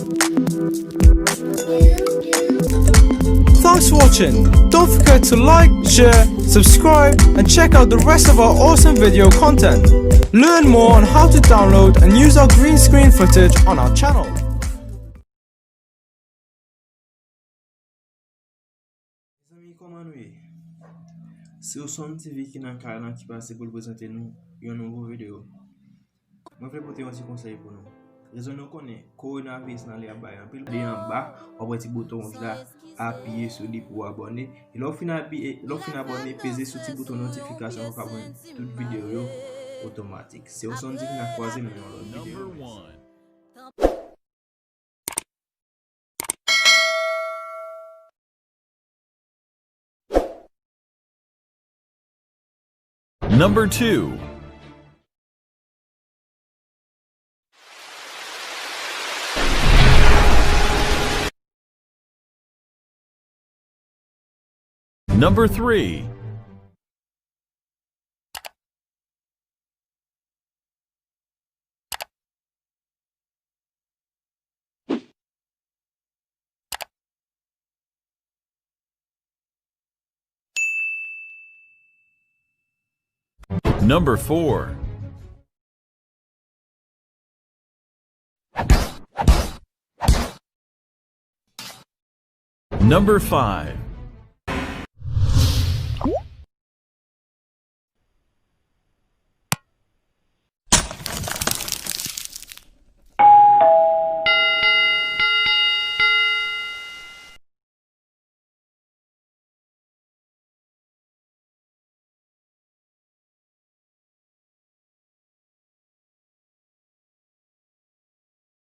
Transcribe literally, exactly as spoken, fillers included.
Thanks for watching. Don't forget to like, share, subscribe, and check out the rest of our awesome video content. Learn more on how to download and use our green screen footage on our channel. Mezanmi, kòman nou ye? Se Wilson T V ki nan kay la, ki pase pou l prezante nou yon nouvo videyo. Mwen vle pote yon ti konsèy pou nou. Rezon nou konnen kowonaviris lan li ap bay anpil. Li anba, w ap wè ti bouton wouj la, apiye sou li pou w abòne. E lè w fin apiye, lè w fin abòne, peze sou ti bouton notifikasyon pou w ka jwenn tout videyo yo otomatik. Se Wilson T V, n a kwaze nan yon lòt videyo. Number two. Number three. Number four. Number five.